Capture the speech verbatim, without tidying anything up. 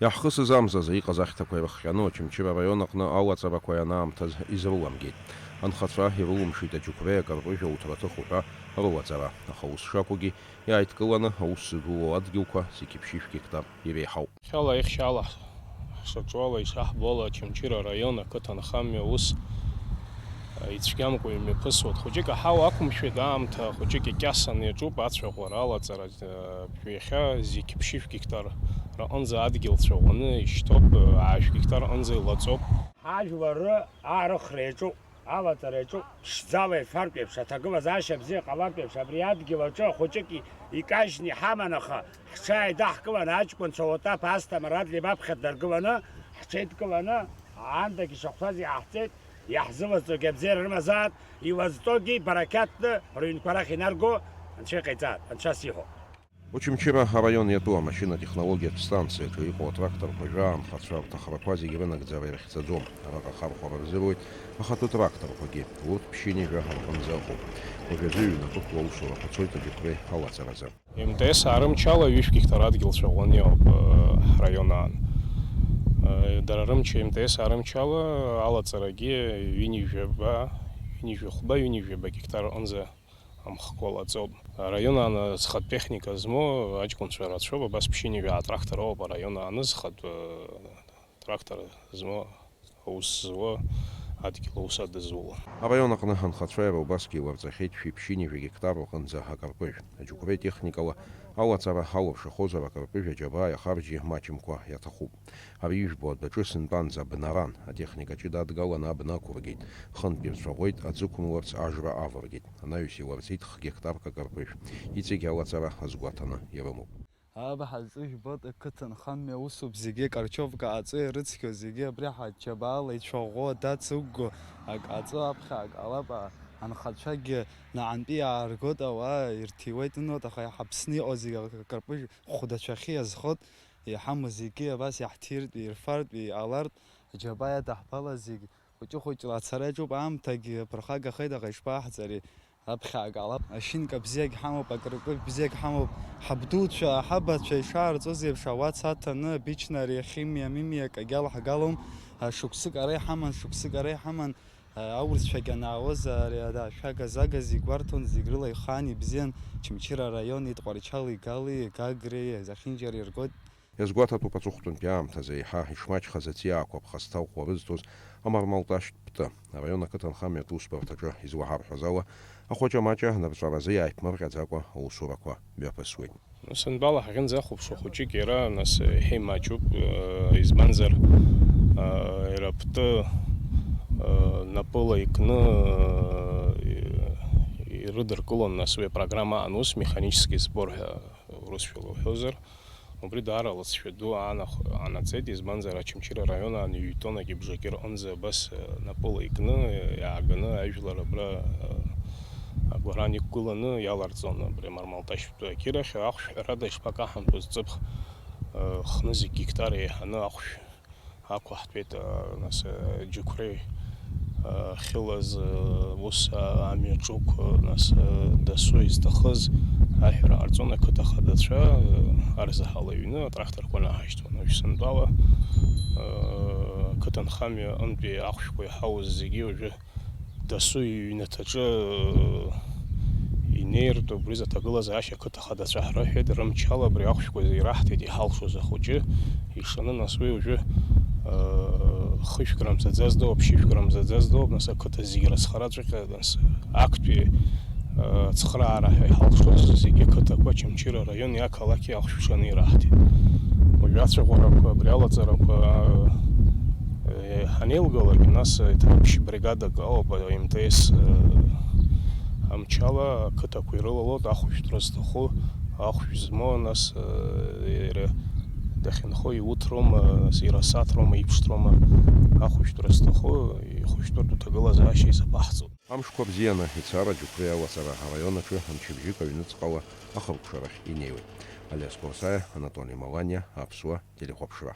Иаҳхысыз амзазы иҟаз ахьҭақәа ирыхҟьаны Очамчыра араион аҟны алаҵарақәа ианаамҭаз изрыламгеит. Анхацәа ирылымшеит аџьықәреи акарпыжәи ауҭраҭых уҳәа рылаҵара, аха ус шакәугьы, иааидкыланы аус зыдуло адгьылқәа зегьы ԥшьышә гектар иреиҳауп. Хьала ихьшьала ҳшаҿу ала ишаҳбо ала, Очамчыра араион ақыҭанхамҩа ус ицәгьамкәа имҩаԥысуа, хәыҷык аҳауа ақәымшәеит, аамҭа хәыҷык икьасан иаҿуп ацәаӷәара, алаҵара. Ҩажәа, иахьа зегь ԥшьышә гектар рҟынӡа адгьыл цәаӷәаны ишьҭоуп, аашә гектар рҟынӡа илаҵоуп. Ҳажәлар ры аарыхра иаҿуп, алаҵара иаҿуп, ԥшӡала ифартә еиԥш, аҭагылазаашьа бзиа ҟалартә еиԥш, абри адгьыл аҿы ахәыҷык и-, икажьны иҳаман, аха ҳҽааидаҳкыланы, аҷкәынцәа Отаԥ, Асҭамыр, Адлеиба аԥхьа днаргыланы, ҳҽеидкыланы, аандагь ишахәҭаз иаҳҵеит, иаҳзылазҵогьы абзиара рымазаат, илазҵогьы барақьаҭны рыҩнқәа рахь инарго Анцәа иҟаиҵаат, Анцәа сиҳәо. Очамчыра араион иатәу амашьына-технологиатә станциаҿы иҟоу атракторқәа жәаа анхацәа рҭахрақәа зегьы рынагӡара ирыхьӡаӡом. Араҟа ахархәара рзыруеит ахатәы тракторқәагьы, урҭ ԥшьынҩажәа рҟынӡа ыҟоуп. Уажәазы ҩнапыкла аусурақәа цоит аџьықәреи алаҵаразы. М Т С аарымчала ҩышә гектар адгьыл цәаӷәаны иҟоуп, э, ҳраион аан. Э, дара рымч, М Т С аарымчала алаҵарагьы ҩынҩажәаба, ҩынҩажәи хәба, ҩынҩажәаба гектар рҟынӡа амхқәа лаҵоуп. Араион аан зхатә техника змоу аҷкәынцәа рацәоуп, абас ԥшьынҩажәа атрактор ауп араион аан зхатә, э, трактор змоу аус зуа, адгьыл аус адызуло. Араион аҟны ҳанхацәа иара убасгьы иларҵахьеит шәи ԥшьынҩажәа гектар рҟынӡа акарпыжә. Аџьықәреи техникала алаҵара ҳалыршахозар, акарпыжә аџьабаа иахарџьи мачымкәа иаҭахуп. Ари ижәбо адәаҿы сынтәанӡа абнаран, атехника ҷыда адгаланы абна ақәыргеит, хынтә ирцәаӷәеит, аӡы ықәымларц ажра авыргеит, анаҩс иларҵеит х-гектарк акарпыжә. Иҵегь алаҵара азгәаҭаны ирымоуп. Аб ҳазҿу жәбоит, ақыҭанхамҩа усуп зегьы, Карчовка аҵәы ирыцқьоу зегьы, абри ҳаџьабаала ицәаӷәо, дац ықәго, ак аҵәы аԥхьа ак ҟалап, а-, анхацәагьы наҟантәи иааргоит, ауаа ирҭиуеит, ныҳәоит, аха иҳаԥсны иҟоу зегьы акарпыжә хәдацәахьы иазхоит, иҳамоу зегьы абас иаҳҭиртә, ирфартә, иҟалартә, аџьабаа иадаҳбала зегь. Хәыҷы-хәыҷла ацара иаҿуп, аамҭагьы ԥырхагахеит, аха ишԥаҳҵари? Аԥхьа акала, ашьынка бзиагь ҳамоуп, акрыпыжә бзиагь ҳамоуп. Ҳабдуцәа, ҳабацәа ишаарҵоз еиԥш, ауац аҭаны, абична ари ахимиа, амимиа акагьы алаҳгалом. Шықәсык ара иҳаман, шықәсык ара иҳаман. Аурысцәагь анаауаз, ари ада ашәага-зага зегь гәарҭон, зегь рыла ихаан, ибзиан. Очамчыра араион, Тҟәарчали, Гали, Гагреи, Зехьынџьари иргоит. Иазгәаҭатәуп аҵыхәтәантәи аамҭазы еиҳа ишмаҷхаз аҵиаақәа ԥхасҭа ӷәӷәа рызҭоз амармалташьтә птәы. Араион ақыҭанхамҩатә усбарҭаҿы излаҳарҳәаз ала, ахәаҷа-маҷа анырҵәаразы иааиԥмырҟьаӡакәа аусурақәа мҩаԥысуеит. Сынтәала ҳахьынӡахәаԥшуа хәыҷык иара, нас, еиҳа имаҷуп, э, избанзар, э, иара птәы, э, напыла икны, э, ирыдыркылон, нас, уи апрограмма аан ус, механический сбор ҳәа урысшәала уҳәозар. Убри даара алҵшәа ду аанах-, аанаҵеит, избанзар, Очамчыра араион аан ҩ-тоннагьы бжаки рҟынӡа абас, э, напыла икны, э, иааганы ажәлар абра, э, агәаран иқәгыланы иаларҵон абри амармалташьтә ақьырахь, ахәшә ҳәарада ишԥакаҳамтәыз, ҵыԥх, э, хны зегь гектар еиҳаны ахәшә ақәаҳтәеит, а, нас, а, џьықәреи, а, хьылаз, а, ус, а, амҩаҿуқәа, нас, а, дасу изҭахыз аҳәара ҟарҵон ақыҭа хадацәа, а, арзаҳал аҩны атракторқәа наҳашьҭуан. Уажә сынтәала, а, ақыҭанхамҩа аҟынтәи ахәшәқәа иҳауз зегьы уажәы дасу иҩнаҭаҿы, э, инеиртә, убри изы аҭагылазаашьа ақыҭа хадацәа ҳрыҳәеит, рымчала абри ахәшәқәа ираҳҭеит иҳалшоз ахәыҷы, ишаны нас уи уажәы, э, хышә грамм заӡаз дууп, ԥшьышә грамм заӡаз дууп, нас ақыҭа зегь рыцхраҵәҟьа, нас актәи, э, цхыраара ҳәа иҳалшоз зегь ақыҭақәа Очамчыра араион иақалақь ахәшә ишаны ираҳҭеит. Уажәы ацәаӷәарақәа, абри алаҵарақәа, э, ҳанеилгалак, нас, э, еиҭа ԥшь бригадак ауп, М Т С, э, амчала ақыҭақәа ирылалоит ахәышәтәра зҭаху, ахәшә змоу, нас, э, иара дахьынхо иуҭроума, нас, ирасаҭроума, иԥштәроума, ахәышәтәра зҭаху, ихәышәтәыртә ҭагылазаашьа изаԥаҳҵоит. Амшқәа бзианы ицар аџьықәреи алаҵара араион аҿы мчыбжьык аҩныҵҟала ахыркәшарахь инеиуеит. Алиас Қәарсаиа, Анатоли Маланиа, Аԥсуа телехәаԥшра.